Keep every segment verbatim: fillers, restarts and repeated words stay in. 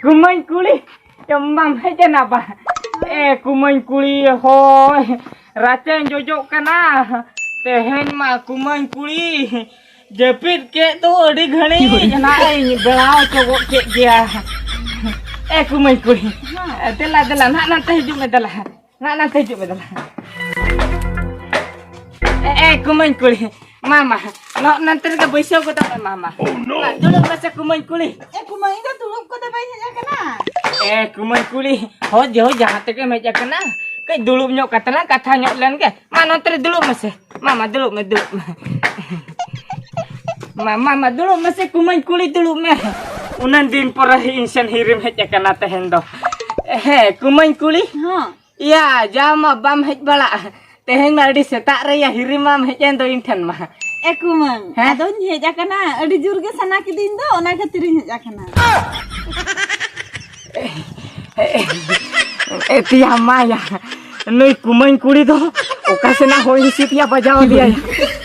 ᱠᱩᱢᱟᱹᱧ ᱠᱩᱲᱤ, ᱪᱚᱢᱵᱟᱢ ᱦᱮᱡ ᱮᱱᱟ ᱵᱟ? ᱮ ᱠᱩᱢᱟᱹᱧ ᱠᱩᱲᱤ, ᱦᱳᱭ, ᱨᱟᱪᱟᱧ ᱡᱚᱡᱚᱜ ᱠᱟᱱᱟ᱾ ᱛᱮᱦᱮᱧ ᱢᱟ ᱠᱩᱢᱟᱹᱧ ᱠᱩᱲᱤ, ᱡᱟᱹᱯᱤᱫ ᱠᱮᱫ ᱫᱚ ᱟᱹᱰᱤ ᱜᱷᱟᱹᱲᱤᱡ ᱱᱟᱜ ᱤᱧ ᱵᱮᱲᱟ ᱦᱚᱪᱚ ᱜᱚᱫ ᱠᱮᱫ ᱜᱮᱭᱟ᱾ ᱮ ᱠᱩᱢᱟᱹᱧ ᱠᱩᱲᱤ, ᱫᱮᱞᱟ, ᱫᱮᱞᱟ, ᱱᱟᱜ ᱱᱟᱱᱛᱮ ᱦᱤᱡᱩᱜ ᱢᱮ, ᱫᱮᱞᱟ᱾ ᱱᱟᱜ ᱱᱟᱱᱛᱮ ᱦᱤᱡᱩᱜ ᱢᱮ, ᱫᱮᱞᱟ᱾ ᱮ, ᱮ, ᱠᱩᱢᱟᱹᱧ ᱠᱩᱲᱤ, ᱢᱟ, ᱢᱟ, ᱱᱚᱜ ᱱᱟᱱᱛᱮ ᱨᱮᱜᱮ ᱵᱟᱹᱭᱥᱟᱹᱣ ᱜᱚᱫᱚᱜ ᱢᱮ, ᱢᱟ, ᱢᱟ᱾ ᱢᱟ, ᱫᱩᱲᱩᱵ ᱢᱮᱥᱮ, ᱠᱩᱢᱟᱹᱧ ᱠᱩᱲᱤ᱾ ᱮ, ᱠᱩᱢᱟᱹᱧ, ᱤᱧ ᱫᱚ ᱫᱩᱲᱩᱵ ᱠᱚᱫᱚ ᱵᱟᱹᱧ ᱦᱮᱡ ᱟᱠᱟᱱᱟ᱾ ᱮ, ᱠᱩᱢᱟᱹᱧ ᱠᱩᱲᱤ, ᱦᱳᱭ, ᱡᱮ ᱦᱳᱭ, ᱡᱟᱦᱟᱸ ᱛᱮᱜᱮᱢ ᱦᱮᱡ ᱟᱠᱟᱱᱟ, ᱠᱟᱹᱡ ᱫᱩᱲᱩᱵ ᱧᱚᱜ ᱠᱟᱛᱮ ᱞᱟᱝ ᱠᱟᱛᱷᱟ ᱧᱚᱜ ᱞᱮᱱ ᱜᱮ᱾ ᱢᱟ, ᱱᱚᱛᱮ ᱨᱮ ᱫᱩᱲᱩᱵ ᱢᱮᱥᱮ᱾ ᱢᱟ, ᱢᱟ, ᱫᱩᱲᱩᱵ ᱢᱮ, ᱫᱩᱲᱩᱵ ᱢᱮ᱾ ᱢᱟ, ᱢᱟ, ᱢᱟ, ᱫᱩᱲᱩᱵ ᱢᱮᱥᱮ, ᱠᱩᱢᱟᱹᱧ ᱠᱩᱲᱤ, ᱫᱩᱲᱩᱵ ᱢᱮ᱾ ᱩᱱᱟᱹᱜ ᱫᱤᱱ ᱯᱚᱨᱮ ᱤᱧ ᱥᱮᱱ ᱦᱤᱨᱤᱢ ᱦᱮᱡ ᱟᱠᱟᱱᱟ ᱛᱮᱦᱮᱧ ᱫᱚ᱾ ᱦᱮᱸ, ᱠᱩᱢᱟᱹᱧ ᱠᱩᱲᱤ᱾ ᱦᱚᱸ᱾ ᱤᱭᱟ, ᱡᱟ ᱢᱟ ᱵᱟᱢ ᱦᱮᱡ ᱵᱟᱲᱟᱜᱼᱟ᱾ ᱛᱮᱦᱮᱧ ᱢᱟ ᱟᱹᱰᱤ ᱥᱮᱛᱟᱜ ᱨᱮᱭᱟ ᱦᱤᱨᱤ ᱢᱟᱢ ᱦᱮᱡ ᱮᱱ ᱫᱚ ᱤᱧ ᱴᱷᱮᱱ ᱢᱟ᱾ ᱮ ᱠᱩᱢᱟᱹᱝ, ᱦᱮᱸ? ᱟᱫᱚᱧ ᱦᱮᱡ ᱟᱠᱟᱱᱟ, ᱟᱹᱰᱤ ᱡᱳᱨ ᱜᱮ ᱥᱟᱱᱟ ᱠᱤᱫᱤᱧ ᱫᱚ, ᱚᱱᱟ ᱠᱷᱟᱹᱛᱤᱨᱤᱧ ᱦᱮᱡ ᱟᱠᱟᱱᱟ᱾ ᱮᱛᱤᱭᱟ ᱢᱟᱭᱟ, ᱱᱩᱭ ᱠᱩᱢᱟᱹᱧ ᱠᱩᱲᱤ ᱫᱚ ᱚᱠᱟ ᱥᱮᱱᱟᱜ ᱦᱚᱭ ᱦᱤᱸᱥᱤᱫ ᱭᱟ ᱵᱟᱡᱟᱣ ᱟᱫᱮᱭᱟᱭ?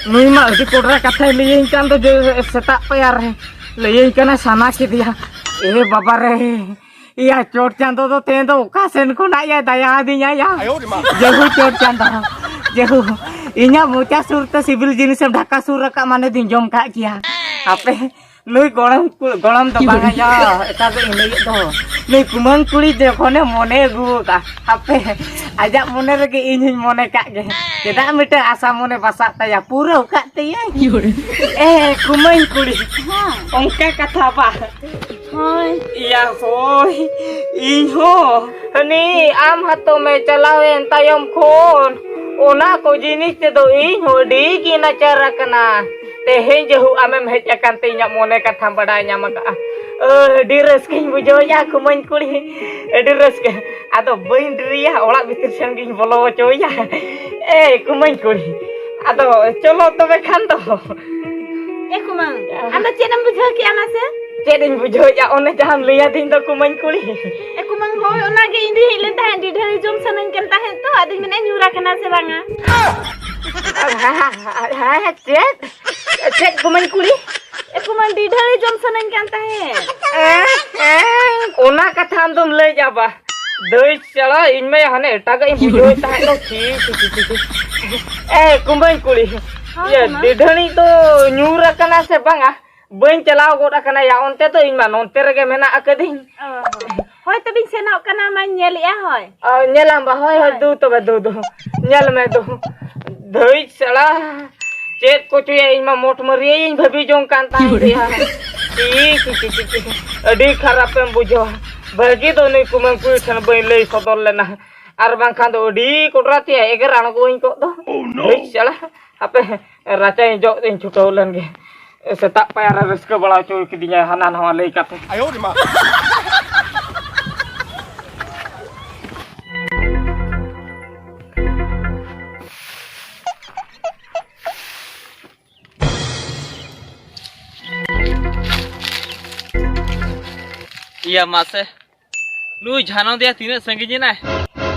ᱱᱩᱭ ᱢᱟ ᱟᱹᱰᱤ ᱠᱚᱰᱨᱟ ᱠᱟᱛᱷᱟᱭ ᱞᱟᱹᱭᱟᱹᱧ ᱠᱟᱱ ᱫᱚ, ᱡᱮ ᱥᱮᱛᱟᱜ ᱯᱟᱭᱟᱨ ᱨᱮ ᱞᱟᱹᱭᱟᱹᱧ ᱠᱟᱱᱟ ᱥᱟᱱᱟ ᱠᱮᱫᱮᱭᱟ᱾ ᱮ ᱵᱟᱵᱟ ᱨᱮ, ᱤᱭᱟ ᱪᱚᱴ ᱪᱟᱸᱫᱚ ᱫᱚ ᱛᱮᱦᱮᱧ ᱫᱚ ᱚᱠᱟ ᱥᱮᱱ ᱠᱷᱚᱱᱟᱜ ᱭᱟ ᱫᱟᱭᱟ ᱟᱹᱫᱤᱧᱟ ᱭᱟ? ᱡᱮᱦᱩ ᱪᱚᱴ ᱪᱟᱸᱫᱚ, ᱡᱮᱦᱩ, ᱤᱧᱟᱹᱜ ᱢᱚᱪᱟ ᱥᱩᱨ ᱛᱮ ᱥᱤᱵᱤᱞ ᱡᱤᱱᱤᱥᱮᱢ ᱰᱷᱟᱠᱟ ᱥᱩᱨ ᱟᱠᱟᱫ ᱢᱟᱱᱮ ᱫᱤᱧ ᱡᱚᱢ ᱠᱟᱜ ᱜᱮᱭᱟ᱾ ᱟᱯᱮ ᱱᱩᱭ ᱜᱚᱲᱚᱢ ᱠᱩ-, ᱜᱚᱲᱚᱢ ᱫᱚ ᱵᱟᱝᱟ ᱭᱟ, ᱮᱴᱟᱜ ᱤᱧ ᱞᱟᱹᱭᱮᱫ ᱫᱚ᱾ ᱱᱩᱭ ᱠᱩᱢᱟᱹᱝ ᱠᱩᱲᱤ ᱡᱚᱠᱷᱚᱱᱮ ᱢᱚᱱᱮ ᱟᱹᱜᱩ ᱟᱠᱟᱫ, ᱦᱟᱯᱮ, ᱟᱡᱟᱜ ᱢᱚᱱᱮ ᱨᱮᱜᱮ ᱤᱧ ᱦᱚᱧ ᱢᱚᱱᱮ ᱠᱟᱜ ᱜᱮ᱾ ᱪᱮᱫᱟᱜ ᱢᱤᱫᱴᱮᱱ ᱟᱥᱟ ᱢᱚᱱᱮ ᱵᱟᱥᱟᱜ ᱛᱟᱭᱟ, ᱯᱩᱨᱟᱹᱣ ᱠᱟᱜ ᱛᱟᱭᱟᱹᱧ᱾ ᱮ ᱠᱩᱢᱟᱹᱝ ᱠᱩᱲᱤ, ᱦᱮᱸ᱾ ᱚᱱᱠᱟ ᱠᱟᱛᱷᱟ ᱵᱟ᱾ ᱦᱳᱭ᱾ ᱤᱭᱟ ᱦᱳᱭ, ᱤᱧ ᱦᱚᱸ᱾ ᱦᱟᱹᱱᱤ ᱟᱢ ᱦᱟᱛᱚᱢᱮ ᱪᱟᱞᱟᱣᱮᱱ ᱛᱟᱭᱚᱢ ᱠᱷᱚᱱ ᱚᱱᱟ ᱠᱚ ᱡᱤᱱᱤᱥ ᱛᱮᱫᱚ ᱤᱧ ᱦᱚᱸ ᱟᱹᱰᱤ ᱜᱮ ᱱᱟᱪᱟᱨ ᱟᱠᱟᱱᱟ᱾ ᱛᱮᱦᱮᱧ ᱡᱮᱦᱩ ᱟᱢᱮᱢ ᱦᱮᱡ ᱟᱠᱟᱱ ᱛᱮ ᱤᱧᱟᱹᱜ ᱢᱚᱱᱮ ᱠᱟᱛᱷᱟᱢ ᱵᱟᱰᱟᱭ ᱧᱟᱢ ᱟᱠᱟᱫᱼᱟ᱾ ᱟᱹᱰᱤ ᱨᱟᱹᱥᱠᱟᱹᱧ ᱵᱩᱡᱷᱟᱹᱣᱮᱫᱼᱟ ᱠᱩᱢᱟᱹᱧ ᱠᱩᱲᱤ, ᱟᱹᱰᱤ ᱨᱟᱹᱥᱠᱟᱹ᱾ ᱟᱫᱚ ᱵᱟᱹᱧ ᱰᱮᱨᱤᱭᱟ, ᱚᱲᱟᱜ ᱵᱷᱤᱛᱤᱨ ᱥᱮᱱ ᱜᱤᱧ ᱵᱚᱞᱚ ᱦᱚᱪᱚᱭᱟ᱾ ᱮ ᱠᱩᱢᱟᱹᱧ ᱠᱩᱲᱤ, ᱟᱫᱚ ᱪᱚᱞᱚ ᱛᱚᱵᱮ ᱠᱷᱟᱱ ᱫᱚ᱾ ᱮ ᱠᱩᱢᱟᱹᱝ, ᱟᱢ ᱫᱚ ᱪᱮᱫ ᱮᱢ ᱵᱩᱡᱷᱟᱹᱣ ᱠᱮᱜᱼᱟ ᱢᱟᱥᱮ? ᱪᱮᱫ ᱤᱧ ᱵᱩᱡᱷᱟᱹᱣᱮᱫᱼᱟ, ᱚᱱᱮ ᱡᱟᱦᱟᱸᱢ ᱞᱟᱹᱭᱟᱫᱤᱧ ᱫᱚ ᱠᱩᱢᱟᱹᱧ ᱠᱩᱲᱤ᱾ ᱮ ᱠᱩᱢᱟᱹᱝ, ᱦᱳᱭ, ᱚᱱᱟᱜᱮ ᱤᱧ ᱫᱚᱧ ᱦᱮᱡ ᱞᱮᱱ ᱛᱟᱦᱮᱸᱫ, ᱰᱤᱰᱷᱟᱹᱲᱤ ᱡᱚᱢ ᱥᱟᱱᱟᱧ ᱠᱟᱱ ᱛᱟᱦᱮᱸᱫ ᱛᱚ, ᱟᱫᱚᱧ ᱢᱮᱱᱮᱫ ᱧᱩᱨ ᱟᱠᱟᱱᱟ ᱥᱮ ᱵᱟᱝᱟ? ᱦᱮᱸ, ᱦᱮᱸ, ᱦᱮᱸ, ᱪᱮᱫ? ᱪᱮᱫ ᱠᱩᱢᱟᱹᱧ ᱠᱩᱲᱤ? ᱮ ᱠᱩᱢᱟᱹᱝ, ᱰᱤᱰᱷᱟᱹᱲᱤ ᱡᱚᱢ ᱥᱟᱱᱟᱧ ᱠᱟᱱ ᱛᱟᱦᱮᱸᱫ᱾ ᱮᱸ, ᱮᱸ, ᱚᱱᱟ ᱠᱟᱛᱷᱟ ᱟᱢ ᱫᱚᱢ ᱞᱟᱹᱭ ᱪᱟᱵᱟ᱾ ᱫᱟᱹᱭ ᱪᱟᱞᱟ, ᱤᱧ ᱢᱟ ᱦᱟᱱᱮ ᱮᱴᱟᱜᱟᱜ ᱤᱧ ᱵᱩᱡᱷᱟᱹᱣᱮᱫ ᱛᱟᱦᱮᱸᱫ ᱫᱚ᱾ ᱪᱷᱤ, ᱪᱷᱤ, ᱪᱷᱤ, ᱪᱷᱤ, ᱪᱷᱤ᱾ ᱮ, ᱠᱩᱢᱵᱟᱹᱝ ᱠᱩᱲᱤ᱾ ᱦᱚᱸ, ᱤᱭᱟᱹ, ᱠᱩᱢᱟᱹᱝ᱾ ᱰᱤᱰᱷᱟᱹᱲᱤ ᱫᱚ ᱧᱩᱨ ᱟᱠᱟᱱᱟ ᱥᱮ ᱵᱟᱝᱟ? ᱵᱟᱹᱧ ᱪᱟᱞᱟᱣ ᱜᱚᱫ ᱟᱠᱟᱱᱟ ᱭᱟ ᱚᱱᱛᱮ ᱫᱚ, ᱤᱧ ᱢᱟ ᱱᱚᱱᱛᱮ ᱨᱮᱜᱮ ᱢᱮᱱᱟᱜ ᱟᱠᱟᱫᱤᱧ᱾ ᱚ, ᱦᱚᱸ᱾ ᱦᱳᱭ, ᱛᱚᱵᱮᱧ ᱥᱮᱱᱚᱜ ᱠᱟᱱᱟ, ᱢᱟᱧ ᱧᱮᱞᱮᱜᱼᱟ, ᱦᱳᱭ᱾ ᱚ, ᱧᱮᱞᱟᱢ ᱵᱟ, ᱦᱳᱭ, ᱦᱳᱭ, ᱦᱳᱭ᱾ ᱫᱩ ᱛᱚᱵᱮ, ᱫᱩ, ᱫᱩ᱾ ᱧᱮᱞ ᱢᱮ, ᱫᱩ᱾ ᱫᱷᱟᱹᱭ ᱥᱟᱞᱟ, ᱪᱮᱫ ᱠᱚᱪᱚᱭᱟ, ᱤᱧ ᱢᱟ ᱢᱚᱴ ᱢᱟᱹᱨᱤᱭᱟᱹᱧ ᱵᱷᱟᱹᱵᱤ ᱡᱚᱝ ᱠᱟᱱ ᱛᱟᱦᱮᱸᱫ ᱭᱟ᱾ ᱪᱤ, ᱪᱤ, ᱪᱤ, ᱪᱤ, ᱪᱤ᱾ ᱟᱹᱰᱤ ᱠᱷᱟᱨᱟᱯᱮᱢ ᱵᱩᱡᱷᱟᱹᱣᱟ᱾ ᱵᱷᱟᱹᱜᱤ ᱫᱚ ᱱᱩᱭ ᱠᱩᱢᱟᱹᱝ ᱠᱩᱲᱤ ᱴᱷᱮᱱ ᱵᱟᱹᱧ ᱞᱟᱹᱭ ᱥᱚᱫᱚᱨ ᱞᱮᱱᱟ, ᱟᱨ ᱵᱟᱝᱠᱷᱟᱱ ᱫᱚ ᱟᱹᱰᱤ ᱠᱚᱰᱨᱟ ᱛᱮᱭᱟ ᱮᱜᱮᱨ ᱟᱬᱜᱚᱣᱟᱹᱧ ᱠᱚᱜ ᱫᱚ᱾ Oh, no! ᱫᱷᱟᱹᱭ ᱥᱟᱞᱟ, ᱦᱟᱯᱮ, ᱨᱟᱪᱟᱧ ᱡᱚᱜ ᱛᱮᱧ ᱪᱷᱩᱴᱟᱹᱣ ᱞᱮᱱ ᱜᱮ᱾ ᱥᱮᱛᱟᱜ ᱯᱟᱭᱟᱨ ᱨᱮ ᱨᱟᱹᱥᱠᱟᱹ ᱵᱟᱲᱟ ᱦᱚᱪᱚ ᱠᱤᱫᱤᱧᱟᱭ ᱦᱟᱱᱟ ᱱᱟᱣᱟ ᱞᱟᱹᱭ ᱠᱟᱛᱮ᱾ ᱟᱭᱳ ᱨᱮ ᱢᱟ᱾ ᱤᱭᱟ ᱢᱟᱥᱮ, ᱱᱩᱭ ᱡᱷᱟᱱᱚ ᱫᱮᱭᱟ ᱛᱤᱱᱟᱹᱜ ᱥᱟᱺᱜᱤᱧ ᱮᱱᱟᱭ?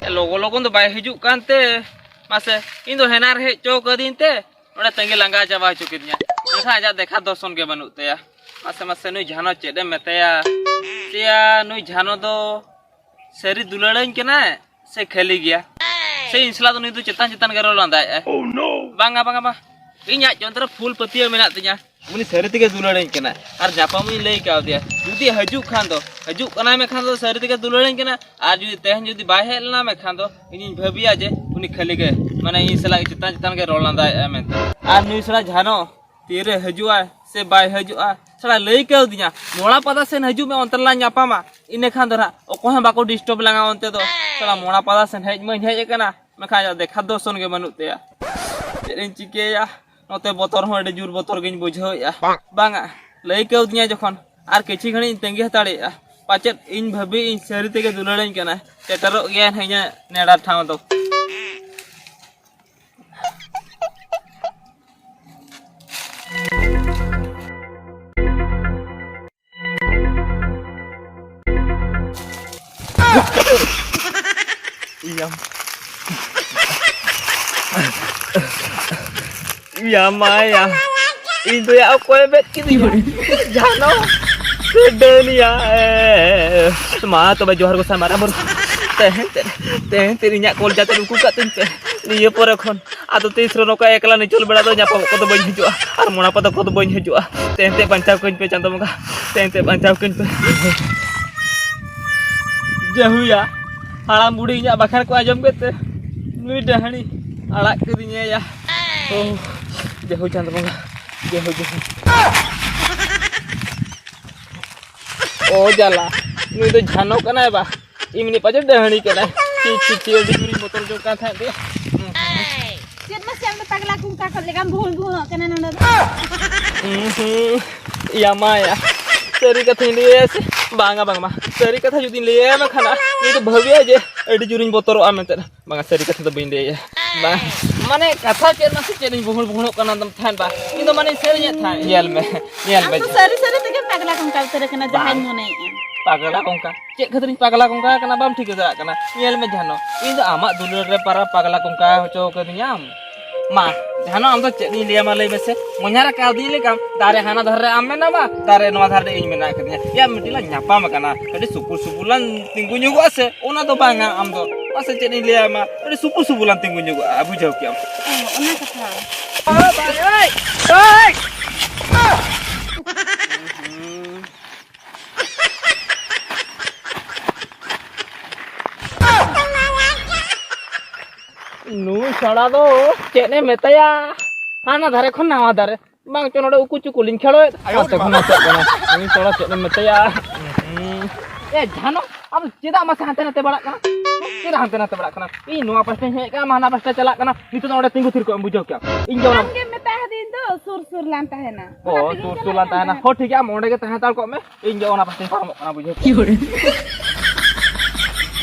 ᱮ, ᱞᱚᱜᱚ ᱞᱚᱜᱚᱱ ᱫᱚ ᱵᱟᱭ ᱦᱤᱡᱩᱜ ᱠᱟᱱ ᱛᱮ᱾ ᱢᱟᱥᱮ, ᱤᱧ ᱫᱚ ᱦᱮᱱᱟ ᱨᱮ ᱦᱮᱡ ᱦᱚᱪᱚ ᱠᱟᱹᱫᱤᱧ ᱛᱮ ᱱᱚᱰᱮ ᱛᱟᱺᱜᱤ ᱞᱟᱸᱜᱟ ᱪᱟᱵᱟ ᱦᱚᱪᱚ ᱠᱤᱫᱤᱧᱟ᱾ ᱢᱮᱱᱠᱷᱟᱱ ᱟᱡᱟᱜ ᱫᱮᱠᱷᱟ ᱫᱚᱨᱥᱚᱱ ᱜᱮ ᱵᱟᱹᱱᱩᱜ ᱛᱟᱭᱟ᱾ ᱢᱟᱥᱮ, ᱢᱟᱥᱮ, ᱱᱩᱭ ᱡᱷᱟᱱᱚ ᱪᱮᱫ ᱮᱢ ᱢᱮᱛᱟᱭᱟ? ᱪᱮᱭᱟ, ᱱᱩᱭ ᱡᱷᱟᱱᱚ ᱫᱚ ᱥᱟᱹᱨᱤ ᱫᱩᱞᱟᱹᱲᱟᱹᱧ ᱠᱟᱱᱟᱭ ᱥᱮ ᱠᱷᱟᱹᱞᱤ ᱜᱮᱭᱟ? ᱥᱮ ᱤᱧ ᱥᱟᱞᱟᱜ ᱫᱚ ᱱᱩᱭ ᱫᱚ ᱪᱮᱛᱟᱱ ᱪᱮᱛᱟᱱ ᱜᱮ ᱨᱚᱲ ᱞᱟᱸᱫᱟᱭᱮᱫᱼᱟᱭ? Oh, no! ᱵᱟᱝᱟ, ᱵᱟᱝᱟ, ᱵᱟᱝ᱾ ᱤᱧ ᱟᱡ ᱪᱚᱱᱫᱨᱚ ᱯᱷᱩᱞ ᱯᱟᱹᱛᱭᱟᱹᱣ ᱢᱮᱱᱟᱜ ᱛᱤᱧᱟ᱾ ᱩᱱᱤ ᱥᱟᱹᱨᱤ ᱛᱮᱜᱮ ᱫᱩᱞᱟᱹᱲᱟᱹᱧ ᱠᱟᱱᱟ᱾ ᱟᱨ ᱧᱟᱯᱟᱢ ᱤᱧ ᱞᱟᱹᱭ ᱠᱟᱣᱫᱮᱭᱟ, ᱡᱩᱫᱤ ᱦᱤᱡᱩᱜ ᱠᱷᱟᱱ ᱫᱚ, ᱦᱤᱡᱩᱜ ᱠᱟᱱᱟᱭ ᱢᱮᱱᱠᱷᱟᱱ ᱫᱚ ᱥᱟᱹᱨᱤ ᱛᱮᱜᱮ ᱫᱩᱞᱟᱹᱲᱟᱹᱧ ᱠᱟᱱᱟ᱾ ᱟᱨ ᱡᱩᱫᱤ ᱛᱮᱦᱮᱧ ᱡᱩᱫᱤ ᱵᱟᱭ ᱦᱮᱡ ᱞᱮᱱᱟ ᱢᱮᱱᱠᱷᱟᱱ ᱫᱚ, ᱤᱧᱤᱧ ᱵᱷᱟᱹᱵᱤᱭᱟ ᱡᱮ ᱩᱱᱤ ᱠᱷᱟᱹᱞᱤ ᱜᱮ, ᱢᱟᱱᱮ, ᱤᱧ ᱥᱟᱞᱟᱜ ᱪᱮᱛᱟᱱ ᱪᱮᱛᱟᱱ ᱜᱮ ᱨᱚᱲ ᱞᱟᱸᱫᱟᱭᱮᱫᱼᱟ ᱢᱮᱱᱛᱮ᱾ ᱟᱨ ᱱᱩᱭ ᱥᱟᱞᱟᱜ ᱡᱷᱟᱱᱚ ᱛᱤᱨᱮ ᱦᱤᱡᱩᱜᱼᱟᱭ ᱥᱮ ᱵᱟᱭ ᱦᱤᱡᱩᱜᱼᱟ, ᱥᱟᱞᱟ ᱞᱟᱹᱭ ᱠᱟᱣᱫᱤᱧᱟ, ᱢᱚᱲᱟ ᱯᱟᱛᱟ ᱥᱮᱱ ᱦᱤᱡᱩᱜ ᱢᱮ, ᱚᱱᱛᱮ ᱨᱮᱞᱟᱝ ᱧᱟᱯᱟᱢᱟ᱾ ᱤᱱᱟᱹ ᱠᱷᱟᱱ ᱫᱚ ᱱᱟᱦᱟᱜ ᱚᱠᱚᱭ ᱦᱚᱸ ᱵᱟᱠᱚ ᱰᱤᱥᱴᱟᱵᱽ ᱞᱟᱝᱟ ᱚᱱᱛᱮ ᱫᱚ᱾ ᱥᱟᱞᱟ ᱢᱚᱲᱟ ᱯᱟᱛᱟ ᱥᱮᱱ ᱦᱮᱡ ᱢᱟᱧ ᱦᱮᱡ ᱟᱠᱟᱱᱟ, ᱢᱮᱱᱠᱷᱟᱱ ᱟᱡᱟᱜ ᱫᱮᱠᱷᱟ ᱫᱚᱨᱥᱚᱱ ᱜᱮ ᱵᱟᱹᱱᱩᱜ ᱛᱟᱭᱟ᱾ ᱪᱮᱫ ᱤᱧ ᱪᱤᱠᱟᱹᱭᱟ? ᱱᱚᱛᱮ ᱵᱚᱛᱚᱨ ᱦᱚᱸ ᱟᱹᱰᱤ ᱡᱳᱨ ᱵᱚᱛᱚᱨ ᱜᱤᱧ ᱵᱩᱡᱷᱟᱹᱣᱮᱫᱼᱟ᱾ ᱵᱟᱝᱟ, ᱞᱟᱹᱭ ᱠᱟᱣᱫᱤᱧᱟ ᱡᱚᱠᱷᱚᱱ, ᱟᱨ ᱠᱤᱪᱷᱤ ᱜᱷᱟᱹᱲᱤᱡ ᱤᱧ ᱛᱟᱺᱜᱤ ᱦᱟᱛᱟᱲᱮᱫᱼᱟ, ᱯᱟᱪᱮᱫ ᱤᱧ ᱵᱷᱟᱹᱵᱤ ᱤᱧ ᱥᱟᱹᱨᱤ ᱛᱮᱜᱮ ᱫᱩᱞᱟᱹᱲᱟᱹᱧ ᱠᱟᱱᱟ᱾ ᱥᱮᱴᱮᱨᱚᱜ ᱜᱮᱭᱟ ᱱᱟᱦᱟᱜ ᱤᱧᱟᱹᱜ ᱱᱮᱰᱟ ᱴᱷᱟᱶ ᱫᱚ᱾ ᱤᱭᱟᱢ᱾ ᱤᱭᱟ ᱢᱟᱭᱟ᱾ ᱤᱧ ᱫᱚᱭᱟ ᱚᱠᱚᱭ ᱵᱮᱫ ᱠᱤᱫᱤᱧᱟ? ᱡᱷᱟᱱᱚ᱾ ᱰᱟᱹᱱᱤᱭᱟ᱾ ᱢᱟ ᱛᱚᱵᱮ ᱡᱚᱦᱟᱨ ᱜᱚᱸᱥᱟᱭ ᱢᱟᱨᱟᱝ ᱵᱩᱨᱩ᱾ ᱛᱮᱦᱮᱧ ᱛᱮ, ᱛᱮᱦᱮᱧ ᱛᱮ ᱤᱧᱟᱹᱜ ᱠᱚᱞᱡᱟ ᱛᱮ ᱩᱠᱩ ᱠᱟᱜ ᱛᱤᱧ ᱯᱮ᱾ ᱱᱤᱭᱟᱹ ᱯᱚᱨᱮ ᱠᱷᱚᱱ ᱟᱫᱚ ᱛᱤᱥ ᱨᱮ ᱱᱚᱝᱠᱟ ᱮᱠᱞᱟ ᱱᱤᱪᱚᱞ ᱵᱮᱲᱟ ᱫᱚ ᱧᱟᱯᱟᱢᱚᱜ ᱠᱚᱫᱚ ᱵᱟᱹᱧ ᱦᱤᱡᱩᱜᱼᱟ, ᱟᱨ ᱢᱚᱲᱟ ᱯᱟᱛᱟ ᱠᱚᱫᱚ ᱵᱟᱹᱧ ᱦᱤᱡᱩᱜᱼᱟ᱾ ᱛᱮᱦᱮᱧ ᱛᱮ ᱵᱟᱧᱪᱟᱣ ᱠᱟᱹᱧ ᱯᱮ ᱪᱟᱸᱫᱚ ᱵᱚᱸᱜᱟ, ᱛᱮᱦᱮᱧ ᱛᱮ ᱵᱟᱧᱪᱟᱣ ᱠᱟᱹᱧ ᱯᱮ᱾ ᱡᱟᱹᱦᱩᱭᱟ, ᱦᱟᱲᱟᱢ ᱵᱩᱲᱦᱤ ᱤᱧᱟᱹᱜ ᱵᱟᱠᱷᱟᱱ ᱠᱚ ᱟᱸᱡᱚᱢ ᱠᱮᱫ ᱛᱮ ᱱᱩᱭ ᱰᱟᱹᱦᱟᱹᱲᱤ ᱟᱲᱟᱜ ᱠᱤᱫᱤᱧᱟᱭᱟ᱾ ᱳ, ᱡᱟᱹᱦᱩ ᱪᱟᱸᱫᱚ ᱵᱚᱸᱜᱟ, ᱡᱟᱹᱦᱩ, ᱡᱟᱹᱦᱩ᱾ ᱳ ᱡᱟᱞᱟ, ᱱᱩᱭ ᱫᱚ ᱡᱷᱟᱱᱚ ᱠᱟᱱᱟᱭ ᱵᱟ, ᱮᱢᱱᱤ ᱯᱟᱪᱮ ᱰᱟᱹᱦᱟᱹᱲᱤ ᱠᱟᱱᱟᱭ᱾ ᱪᱤ, ᱪᱤ, ᱪᱤ, ᱟᱹᱰᱤ ᱡᱳᱨᱤᱧ ᱵᱚᱛᱚᱨ ᱡᱚᱝ ᱠᱟᱱ ᱛᱟᱦᱮᱸᱫ ᱫᱚ᱾ ᱪᱮᱫ ᱢᱟᱥᱮ ᱟᱢ ᱫᱚ ᱯᱟᱜᱽᱞᱟ ᱠᱩᱝᱠᱟ ᱠᱷᱚᱱ ᱞᱮᱠᱟᱢ ᱵᱷᱩᱦᱩᱲ ᱵᱷᱩᱦᱩᱲᱚᱜ ᱠᱟᱱᱟ ᱱᱚᱰᱮ ᱫᱚ? ᱩᱸ ᱦᱩᱸ, ᱭᱟ ᱢᱟᱭᱟ, ᱥᱟᱹᱨᱤ ᱠᱟᱛᱷᱟᱧ ᱞᱟᱹᱭᱟ ᱥᱮ ᱵᱟᱝᱟ? ᱵᱟᱝ ᱢᱟ, ᱥᱟᱹᱨᱤ ᱠᱟᱛᱷᱟ ᱡᱩᱫᱤᱧ ᱞᱟᱹᱭᱟ ᱢᱟ ᱠᱷᱟᱱ, ᱱᱩᱭ ᱫᱚ ᱵᱷᱟᱹᱵᱤᱭᱟ ᱡᱮ ᱟᱹᱰᱤ ᱡᱳᱨᱤᱧ ᱵᱚᱛᱚᱨᱚᱜᱼᱟ ᱢᱮᱱᱛᱮ᱾ ᱵᱟᱝᱟ, ᱥᱟᱹᱨᱤ ᱠᱟᱛᱷᱟ ᱫᱚ ᱵᱟᱹᱧ ᱞᱟᱹᱭᱟ᱾ ᱵᱟᱝ, ᱢᱟᱱᱮ ᱠᱟᱛᱷᱟ ᱪᱮᱫ ᱢᱟᱥᱮ ᱪᱮᱫ ᱤᱧ ᱵᱩᱦᱩᱲ ᱵᱩᱦᱩᱲᱚᱜ ᱠᱟᱱᱟ ᱛᱟᱦᱮᱸᱫ ᱵᱟ? ᱤᱧ ᱫᱚ ᱢᱟᱱᱮᱧ ᱥᱮᱨᱮᱧᱮᱫ ᱛᱟᱦᱮᱸᱫ, ᱧᱮᱞ ᱢᱮ, ᱧᱮᱞ ᱟᱢ ᱢᱮ᱾ ᱫᱚ ᱥᱟᱹᱨᱤ ᱥᱟᱹᱨᱤ ᱛᱮᱜᱮ ᱯᱟᱜᱽᱞᱟ ᱠᱚᱝᱠᱟ ᱩᱛᱟᱹᱨ ᱟᱠᱟᱱᱟ ᱡᱟᱦᱟᱸᱧ ᱵᱟᱝ᱾ ᱢᱚᱱᱮᱭᱮᱫᱼᱟ᱾ ᱯᱟᱜᱽᱞᱟ ᱠᱚᱝᱠᱟ? ᱪᱮᱫ ᱠᱷᱟᱹᱛᱤᱨᱤᱧ ᱯᱟᱜᱽᱞᱟ ᱠᱚᱝᱠᱟ ᱟᱠᱟᱱᱟ ᱵᱟᱢ ᱴᱷᱤᱠᱟᱹ ᱫᱟᱲᱮᱭᱟᱜ ᱠᱟᱱᱟ? ᱧᱮᱞ ᱢᱮ ᱡᱷᱟᱱᱚ, ᱤᱧ ᱫᱚ ᱟᱢᱟᱜ ᱫᱩᱞᱟᱹᱲ ᱨᱮ ᱯᱟᱨᱟ ᱯᱟᱜᱽᱞᱟ ᱠᱚᱝᱠᱟ ᱦᱚᱪᱚ ᱠᱟᱹᱫᱤᱧᱟᱢ᱾ ᱢᱟ, ᱡᱷᱟᱱᱚ, ᱟᱢ ᱫᱚ ᱪᱮᱫ ᱤᱧ ᱞᱟᱹᱭᱟᱢᱟ ᱞᱟᱹᱭ ᱢᱮᱥᱮ? ᱢᱚᱧᱦᱟ ᱨᱮ ᱠᱟᱣᱫᱤᱧ ᱞᱮᱠᱟᱢ, ᱫᱟᱨᱮ ᱦᱟᱱᱟ ᱫᱷᱟᱨᱮ ᱨᱮ ᱟᱢ ᱢᱮᱱᱟᱢᱟ, ᱫᱟᱨᱮ ᱱᱚᱣᱟ ᱫᱷᱟᱨᱮ ᱨᱮ ᱤᱧ ᱢᱮᱱᱟᱜ ᱠᱟᱫᱤᱧᱟ᱾ ᱭᱟ, ᱢᱤᱫᱴᱤᱡ ᱞᱟᱝ ᱧᱟᱯᱟᱢ ᱟᱠᱟᱱᱟ, ᱠᱟᱹᱴᱤᱡ ᱥᱩᱯᱩᱨ ᱥᱩᱯᱩᱨ ᱞᱟᱝ ᱛᱤᱸᱜᱩ ᱧᱚᱜᱚᱜᱼᱟ ᱥᱮ? ᱚᱱᱟ ᱫᱚ ᱵᱟᱝᱟ, ᱟᱢ ᱫᱚ ᱢᱟᱥᱮ ᱪᱮᱫ ᱤᱧ ᱞᱟᱹᱭᱟᱢᱟ, ᱟᱹᱰᱤ ᱥᱩᱯᱩᱨ ᱥᱩᱯᱩᱨ ᱞᱟᱝ ᱛᱤᱸᱜᱩ ᱧᱚᱜᱚᱜᱼᱟ, ᱵᱩᱡᱷᱟᱹᱣ ᱠᱮᱜᱼᱟᱢ᱾ ᱚ, ᱚᱱᱟ ᱠᱟᱛᱷᱟ᱾ ᱱᱩᱭ ᱥᱟᱲᱟ ᱫᱚ ᱪᱮᱫ ᱮ ᱢᱮᱛᱟᱭᱟ, ᱦᱟᱱᱟ ᱫᱷᱟᱨᱮ ᱠᱷᱚᱱ ᱱᱟᱣᱟ ᱫᱷᱟᱨᱮ᱾ ᱵᱟᱝ ᱪᱚ ᱱᱚᱰᱮ ᱩᱠᱩ ᱪᱩᱠᱩ ᱞᱤᱧ ᱠᱷᱮᱞᱳᱭᱮᱫ᱾ ᱟᱭᱳ ᱦᱟᱱᱛᱮ ᱠᱷᱚᱱ ᱱᱟᱛᱮᱜ ᱠᱟᱱᱟ᱾ ᱩᱱᱤ ᱠᱚᱲᱟ ᱪᱮᱫ ᱮᱢ ᱢᱮᱛᱟᱭᱟ? ᱮ ᱡᱷᱟᱱᱚ, ᱟᱢ ᱪᱮᱫᱟᱜ ᱢᱟᱥᱮ ᱦᱟᱱᱛᱮ ᱱᱟᱛᱮ ᱵᱟᱲᱟᱜ ᱠᱟᱱᱟ? ᱪᱮᱫᱟᱜ ᱦᱟᱱᱛᱮ ᱱᱟᱛᱮ ᱵᱟᱲᱟᱜ ᱠᱟᱱᱟ? ᱤᱧ ᱱᱚᱣᱟ ᱯᱟᱥᱴᱟᱧ ᱦᱮᱡ ᱠᱟᱱᱟ, ᱟᱢ ᱦᱟᱱᱟ ᱯᱟᱥᱴᱟ ᱪᱟᱞᱟᱜ ᱠᱟᱱᱟ᱾ ᱱᱤᱛᱚᱜ ᱫᱚ ᱚᱸᱰᱮ ᱛᱤᱸᱜᱩ ᱛᱷᱤᱨ ᱠᱚᱜ ᱮᱢ, ᱵᱩᱡᱷᱟᱹᱣ ᱠᱮᱜᱼᱟᱢ? ᱤᱧ ᱜᱮ ᱚᱱᱟ ᱟᱢ ᱜᱮᱢ ᱢᱮᱛᱟ ᱦᱟᱫᱤᱧ ᱫᱚ ᱥᱩᱨ ᱥᱩᱨ ᱞᱟᱝ ᱛᱟᱦᱮᱱᱟ᱾ ᱚ, ᱚᱱᱟ ᱛᱮᱜᱮᱧ ᱥᱩᱨ ᱥᱩᱨ ᱪᱟᱞᱟᱜ ᱞᱟᱝ ᱠᱟᱱ ᱛᱟᱦᱮᱱᱟ᱾ ᱛᱟᱦᱮᱱᱟ᱾ ᱦᱳ, ᱴᱷᱤᱠ ᱜᱮᱭᱟ, ᱟᱢ ᱚᱸᱰᱮ ᱜᱮ ᱛᱟᱦᱮᱸ ᱦᱟᱛᱟᱲ ᱠᱚᱜ ᱢᱮ᱾ ᱤᱧ ᱫᱚ ᱚᱱᱟ ᱯᱟᱥᱮᱧ ᱯᱟᱨᱚᱢᱚᱜ ᱠᱟᱱᱟ, ᱵᱩᱡᱷᱟᱹᱣ ᱠᱮᱜᱼᱟᱢ?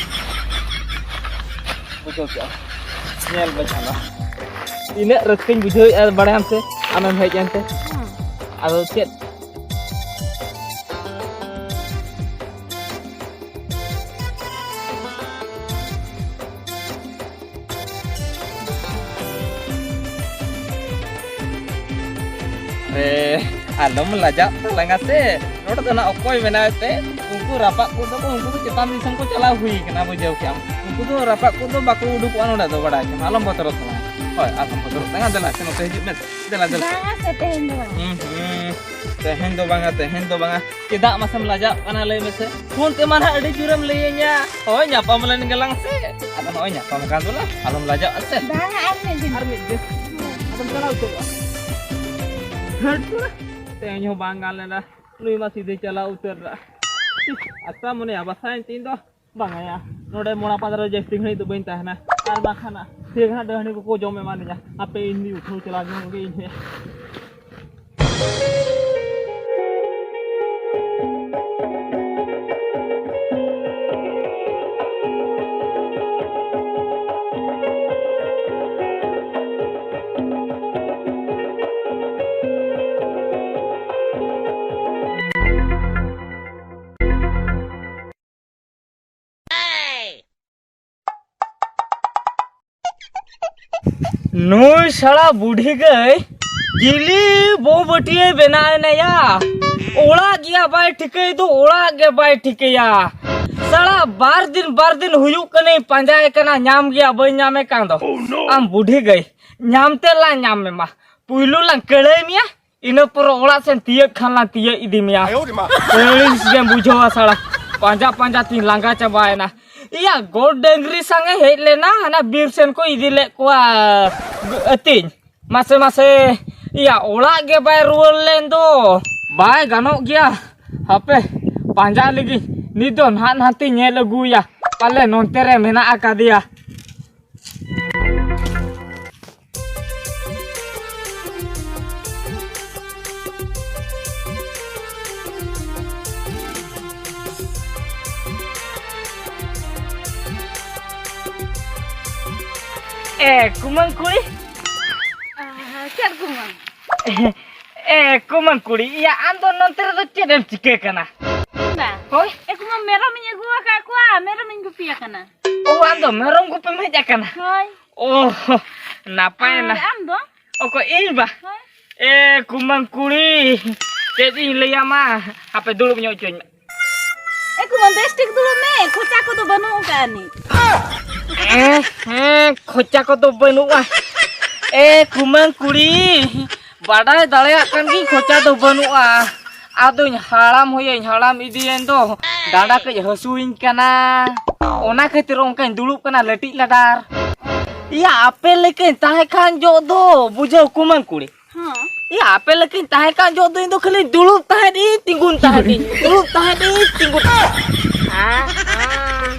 ᱵᱩᱡᱷᱟᱹᱣ ᱠᱮᱜᱼᱟᱢ? ᱧᱮᱞ ᱢᱮ ᱡᱷᱟᱱᱟ, ᱛᱤᱱᱟᱹᱜ ᱨᱟᱹᱥᱠᱟᱹᱧ ᱵᱩᱡᱷᱟᱹᱣᱮᱫᱼᱟ, ᱵᱟᱲᱟᱭᱟᱢ ᱥᱮ? ᱟᱢᱮᱢ ᱦᱮᱡ ᱮᱱᱛᱮ᱾ ᱦᱮᱸ᱾ ᱟᱫᱚ ᱪᱮᱫ? ᱨᱮ, ᱟᱞᱚᱢ ᱞᱟᱡᱟᱜ ᱛᱟᱞᱟᱝᱟ ᱥᱮ᱾ ᱟᱫᱚ ᱱᱟᱜ ᱚᱠᱚᱭ ᱢᱮᱱᱟᱭ ᱛᱮ, ᱩᱱᱠᱩ ᱨᱟᱯᱟᱜ ᱠᱚᱫᱚ ᱠᱚ, ᱩᱱᱠᱩ ᱫᱚ ᱪᱮᱛᱟᱱ ᱫᱤᱥᱚᱢ ᱠᱚ ᱪᱟᱞᱟᱣ ᱦᱩᱭ ᱠᱟᱱᱟ, ᱵᱩᱡᱷᱟᱹᱣ ᱠᱮᱜᱼᱟᱢ᱾ ᱩᱱᱠᱩ ᱫᱚ ᱨᱟᱯᱟᱜ ᱠᱚᱫᱚ ᱵᱟᱠᱚ ᱩᱰᱩᱠᱚᱜᱼᱟ ᱱᱚᱰᱮ ᱫᱚ, ᱵᱟᱲᱟᱭ ᱠᱮᱜᱼᱟᱢ᱾ ᱟᱞᱚᱢ ᱵᱚᱛᱚᱨᱚᱜ ᱛᱟᱞᱟᱝᱟ᱾ ᱦᱳᱭ, ᱟᱞᱚᱢ ᱵᱚᱛᱚᱨᱚᱜ ᱛᱟᱞᱟᱝᱟ, ᱫᱮᱞᱟ ᱥᱮ ᱱᱚᱛᱮ ᱦᱤᱡᱩᱜ ᱢᱮ᱾ ᱫᱮᱞᱟ, ᱫᱮᱞᱟ᱾ ᱵᱟᱝᱟ ᱥᱮ, ᱛᱮᱦᱮᱧ ᱫᱚ ᱵᱟᱝ᱾ ᱦᱩᱸ, ᱦᱩᱸ᱾ ᱛᱮᱦᱮᱧ ᱫᱚ ᱵᱟᱝᱟ, ᱛᱮᱦᱮᱧ ᱫᱚ ᱵᱟᱝᱟ᱾ ᱪᱮᱫᱟᱜ ᱢᱟᱥᱮᱢ ᱞᱟᱡᱟᱜ ᱠᱟᱱᱟ, ᱞᱟᱹᱭ ᱢᱮᱥᱮ? ᱯᱷᱳᱱ ᱛᱮᱢᱟ ᱱᱟᱦᱟᱜ ᱟᱹᱰᱤ ᱡᱳᱨᱮᱢ ᱞᱟᱹᱭᱟᱹᱧᱟ, "ᱦᱳᱭ, ᱧᱟᱯᱟᱢ ᱞᱮᱱ ᱜᱮᱞᱟᱝ ᱥᱮ?" ᱟᱫᱚ ᱱᱚᱜᱼᱚᱭ ᱧᱟᱯᱟᱢ ᱠᱟᱱ ᱫᱚᱞᱟᱝ, ᱟᱞᱚᱢ ᱞᱟᱡᱟᱜᱼᱟ ᱥᱮ᱾ ᱵᱟᱝᱟ, ᱟᱨ ᱢᱤᱫ ᱫᱤᱱ᱾ ᱟᱨ ᱢᱤᱫ ᱫᱤᱱ᱾ ᱟᱫᱚᱢ ᱪᱟᱞᱟᱣ ᱩᱛᱟᱹᱨᱚᱜᱼᱟ᱾ ᱦᱟᱹᱴ ᱛᱚᱵᱮ᱾ ᱛᱮᱦᱮᱧ ᱦᱚᱸ ᱵᱟᱝ ᱜᱟᱱ ᱞᱮᱱᱟ᱾ ᱱᱩᱭ ᱢᱟ ᱥᱤᱫᱷᱟᱹᱭ ᱪᱟᱞᱟᱣ ᱩᱛᱟᱹᱨ ᱮᱱᱟ᱾ ᱟᱪᱪᱷᱟ, ᱢᱚᱱᱮᱭᱟ, ᱵᱟᱥᱟᱭᱮᱱ ᱛᱤᱧ ᱫᱚ᱾ ᱵᱟᱝᱟᱭᱟ, ᱱᱚᱰᱮ ᱢᱚᱲᱟ ᱯᱟᱸᱫᱽᱨᱟ ᱡᱟᱹᱥᱛᱤ ᱜᱷᱟᱹᱲᱤᱡ ᱫᱚ ᱵᱟᱹᱧ ᱛᱟᱦᱮᱱᱟ᱾ ᱟᱨ ᱵᱟᱝᱠᱷᱟᱱ ᱥᱮ ᱜᱷᱟᱹᱲᱤᱡ ᱰᱟᱹᱦᱱᱤ ᱠᱚᱠᱚ ᱡᱚᱢ ᱮᱢᱟᱱᱤᱧᱟ᱾ ᱦᱟᱯᱮ, ᱤᱧ ᱫᱩᱧ ᱩᱴᱷᱟᱹᱣ ᱪᱟᱞᱟᱣ ᱧᱚᱜ ᱞᱮᱜᱮ ᱤᱧ ᱦᱚᱸ᱾ ᱱᱩᱭ ᱥᱟᱲᱟ ᱵᱩᱰᱷᱤ ᱜᱟᱹᱭ ᱪᱤᱞᱤ ᱵᱚᱦᱩ ᱵᱟᱹᱴᱤᱭᱟᱹᱭ ᱵᱮᱱᱟᱣ ᱮᱱᱟᱭᱟ? ᱚᱲᱟᱜ ᱜᱮᱭᱟ ᱵᱟᱭ ᱴᱷᱤᱠᱟᱹᱭ ᱫᱚ, ᱚᱲᱟᱜ ᱜᱮ ᱵᱟᱭ ᱴᱷᱤᱠᱟᱹᱭᱟ᱾ ᱥᱟᱲᱟ ᱵᱟᱨ ᱫᱤᱱ ᱵᱟᱨ ᱫᱤᱱ ᱦᱩᱭᱩᱜ ᱠᱟᱹᱱᱟᱹᱧ, ᱯᱟᱸᱡᱟᱭ ᱠᱟᱱᱟ, ᱧᱟᱢ ᱜᱮᱭᱟ ᱵᱟᱹᱧ ᱧᱟᱢᱮ ᱠᱟᱱ ᱫᱚ᱾ ᱟᱢ ᱵᱩᱰᱷᱤ ᱜᱟᱹᱭ, ᱧᱟᱢ ᱛᱮ ᱞᱟᱝ ᱧᱟᱢ ᱢᱮ ᱢᱟ, ᱯᱩᱭᱞᱩ ᱞᱟᱝ ᱠᱟᱹᱲᱟᱹᱭ ᱢᱮᱭᱟ, ᱤᱱᱟᱹ ᱯᱚᱨᱮ ᱚᱲᱟᱜ ᱥᱮᱱ ᱛᱤᱭᱟᱹᱜ ᱠᱷᱟᱱ ᱞᱟᱝ ᱛᱤᱭᱟᱹᱜ ᱤᱫᱤ ᱢᱮᱭᱟ᱾ ᱟᱹᱲᱤᱥ ᱜᱮᱢ ᱵᱩᱡᱷᱟᱹᱣᱟ ᱥᱟᱲᱟ, ᱯᱟᱸᱡᱟ ᱯᱟᱸᱡᱟ ᱛᱤᱧ ᱞᱟᱸᱜᱟ ᱪᱟᱵᱟᱭᱮᱱᱟ᱾ ᱤᱭᱟ, ᱜᱚᱰ ᱰᱟᱹᱝᱨᱤ ᱥᱟᱝ ᱮ ᱦᱮᱡ ᱞᱮᱱᱟ, ᱦᱟᱱᱟ ᱵᱤᱨ ᱥᱮᱱ ᱠᱚ ᱤᱫᱤ ᱞᱮᱫ ᱠᱚᱣᱟ ᱟᱹᱛᱤᱧ᱾ ᱢᱟᱥᱮ ᱢᱟᱥᱮ, ᱤᱭᱟ, ᱚᱲᱟᱜ ᱜᱮ ᱵᱟᱭ ᱨᱩᱣᱟᱹᱲ ᱞᱮᱱ ᱫᱚ᱾ ᱵᱟᱭ ᱜᱟᱱᱚᱜ ᱜᱮᱭᱟ, ᱦᱟᱯᱮ ᱯᱟᱸᱡᱟ ᱞᱮᱜᱤᱧ᱾ ᱱᱤᱛ ᱫᱚ ᱱᱟᱦᱟᱜ ᱱᱟᱦᱟᱛᱤᱧ ᱧᱮᱞ ᱟᱹᱜᱩᱭᱟ, ᱯᱟᱞᱮ ᱱᱚᱱᱛᱮ ᱨᱮ ᱢᱮᱱᱟᱜ ᱟᱠᱟᱫᱮᱭᱟ᱾ ᱮ, ᱠᱩᱢᱟᱹᱝ ᱠᱩᱲᱤ᱾ ᱟᱦᱟ, ᱪᱮᱫ ᱠᱩᱢᱟᱹᱝ? ᱮ, ᱠᱩᱢᱟᱹᱝ ᱠᱩᱲᱤ, ᱤᱭᱟ, ᱟᱢ ᱫᱚ ᱱᱚᱱᱛᱮ ᱨᱮᱫᱚ ᱪᱮᱫ ᱮᱢ ᱪᱤᱠᱟᱹ ᱠᱟᱱᱟ? ᱤᱧ ᱵᱟ? ᱦᱳᱭ? ᱮ, ᱠᱩᱢᱟᱹᱝ, ᱢᱮᱨᱚᱢᱤᱧ ᱟᱹᱜᱩ ᱟᱠᱟᱫ ᱠᱚᱣᱟ, ᱢᱮᱨᱚᱢᱤᱧ ᱜᱩᱯᱤ ᱟᱠᱟᱱᱟ᱾ ᱚ, ᱟᱢ ᱫᱚ ᱢᱮᱨᱚᱢ ᱜᱩᱯᱤᱢ ᱦᱮᱡ ᱟᱠᱟᱱᱟ? ᱦᱳᱭ᱾ ᱚ, ᱱᱟᱯᱟᱭ ᱮᱱᱟ᱾ ᱟᱨ ᱟᱢ ᱫᱚ? ᱚᱠᱚᱭ, ᱤᱧ ᱵᱟ? ᱦᱳᱭ᱾ ᱮ, ᱠᱩᱢᱟᱹᱝ ᱠᱩᱲᱤ, ᱪᱮᱫ ᱤᱧ ᱞᱟᱹᱭᱟᱢᱟ? ᱦᱟᱯᱮ ᱫᱩᱲᱩᱵ ᱧᱚᱜ ᱦᱚᱪᱚᱧ ᱢᱮ᱾ ᱮ ᱠᱩᱢᱟᱹᱝ, ᱵᱮᱥ ᱴᱷᱤᱠ ᱫᱩᱲᱩᱵ ᱢᱮ, ᱠᱷᱚᱪᱟ ᱠᱚᱫᱚ ᱵᱟᱹᱱᱩᱜ ᱟᱠᱟᱫ ᱟᱹᱱᱤᱡ᱾ ᱦᱮᱸ, ᱦᱮᱸ, ᱠᱷᱚᱪᱟ ᱠᱚᱫᱚ ᱵᱟᱹᱱᱩᱜᱼᱟ᱾ ᱮ ᱠᱩᱢᱟᱹᱝ ᱠᱩᱲᱤ, ᱵᱟᱰᱟᱭ ᱫᱟᱲᱮᱭᱟᱜ ᱠᱟᱱ ᱜᱤᱧ ᱠᱷᱚᱪᱟ ᱫᱚ ᱵᱟᱹᱱᱩᱜᱼᱟ᱾ ᱟᱫᱚᱧ ᱦᱟᱲᱟᱢ ᱦᱚᱭᱟᱧ ᱦᱟᱲᱟᱢ ᱤᱫᱤᱭᱮᱱ ᱫᱚ, ᱰᱟᱸᱰᱟ ᱠᱟᱹᱡ ᱦᱟᱹᱥᱩᱭᱤᱧ ᱠᱟᱱᱟ᱾ ᱚᱱᱟ ᱠᱷᱟᱹᱛᱤᱨ ᱚᱱᱠᱟᱧ ᱫᱩᱲᱩᱵ ᱠᱟᱱᱟ ᱞᱟᱹᱴᱤᱡ ᱞᱟᱰᱟᱨ᱾ ᱤᱭᱟ, ᱟᱯᱮ ᱞᱮᱠᱟᱧ ᱛᱟᱦᱮᱸ ᱠᱷᱟᱱ ᱡᱚᱜ ᱫᱚ, ᱵᱩᱡᱷᱟᱹᱣ ᱠᱩᱢᱟᱹᱝ ᱠᱩᱲᱤ᱾ ᱦᱚᱸ᱾ ᱤᱭᱟ, ᱟᱯᱮ ᱞᱮᱠᱟᱧ ᱛᱟᱦᱮᱸ ᱠᱷᱟᱱ ᱡᱚᱜ ᱫᱚ ᱤᱧ ᱫᱚ ᱠᱷᱟᱹᱞᱤ ᱫᱩᱲᱩᱵ ᱛᱟᱦᱮᱸᱫ ᱤᱧ, ᱛᱤᱸᱜᱩᱱ ᱛᱟᱦᱮᱸᱫ ᱤᱧ, ᱫᱩᱲᱩᱵ ᱛᱟᱦᱮᱸᱫ ᱤᱧ, ᱛᱤᱸᱜᱩᱱ ᱛᱟᱦᱮᱸᱫ᱾ ᱟᱸ, ᱟᱸ᱾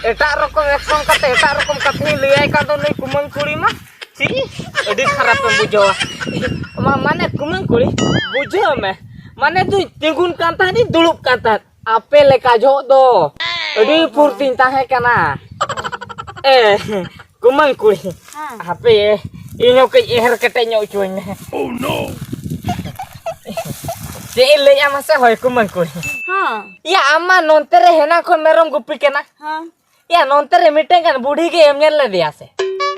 ᱮᱴᱟᱜ ᱨᱚᱠᱚᱢ action ᱠᱟᱛᱮ ᱮᱴᱟᱜ ᱨᱚᱠᱚᱢ ᱠᱟᱛᱷᱟᱧ ᱞᱟᱹᱭᱟᱭ ᱠᱟᱱ ᱫᱚ ᱱᱩᱭ ᱠᱩᱢᱟᱹᱝ ᱠᱩᱲᱤ ᱢᱟ᱾ ᱪᱤ? ᱟᱹᱰᱤ ᱠᱷᱟᱨᱟᱯ ᱮᱢ ᱵᱩᱡᱷᱟᱹᱣᱟ᱾ ᱢᱟ-, ᱢᱟᱱᱮ ᱠᱩᱢᱟᱹᱝ ᱠᱩᱲᱤ, ᱵᱩᱡᱷᱟᱹᱣ ᱢᱮ᱾ ᱢᱟᱱᱮ ᱫᱩᱧ ᱛᱤᱸᱜᱩᱱ ᱠᱟᱱ ᱛᱟᱦᱮᱸᱫ, ᱤᱧ ᱫᱩᱲᱩᱵ ᱠᱟᱱ ᱛᱟᱦᱮᱸᱫ᱾ ᱟᱯᱮ ᱞᱮᱠᱟ ᱡᱚᱦᱚᱜ ᱫᱚ ᱟᱹᱰᱤ ᱯᱷᱩᱨᱛᱤᱧ ᱛᱟᱦᱮᱸ ᱠᱟᱱᱟ᱾ ᱮ, ᱠᱩᱢᱟᱹᱝ ᱠᱩᱲᱤ, ᱦᱮᱸ᱾ ᱦᱟᱯᱮ, ᱤᱧ ᱦᱚᱸ ᱠᱟᱹᱡ ᱮᱦᱮᱨ ᱠᱮᱴᱮᱡ ᱧᱚᱜ ᱦᱚᱪᱚᱣᱟᱹᱧ ᱢᱮ᱾ ᱪᱮᱫ ᱤᱧ ᱞᱟᱹᱭᱟ ᱢᱟᱥᱮ, ᱦᱳᱭ ᱠᱩᱢᱟᱹᱝ ᱠᱩᱲᱤ᱾ ᱦᱮᱸ᱾ ᱭᱟ, ᱟᱢ ᱢᱟ ᱱᱚᱱᱛᱮ ᱨᱮ ᱦᱮᱱᱟᱝ ᱠᱷᱚᱱ ᱢᱮᱨᱚᱢ ᱜᱩᱯᱤ ᱠᱟᱱᱟ᱾ ᱦᱮᱸ᱾ ᱭᱟ, ᱱᱚᱱᱛᱮ ᱨᱮ ᱢᱤᱫᱴᱟᱝ ᱜᱟᱱ ᱵᱩᱰᱷᱤ ᱜᱮ ᱮᱢ ᱧᱮᱞ ᱞᱮᱫᱮᱭᱟ ᱥᱮ?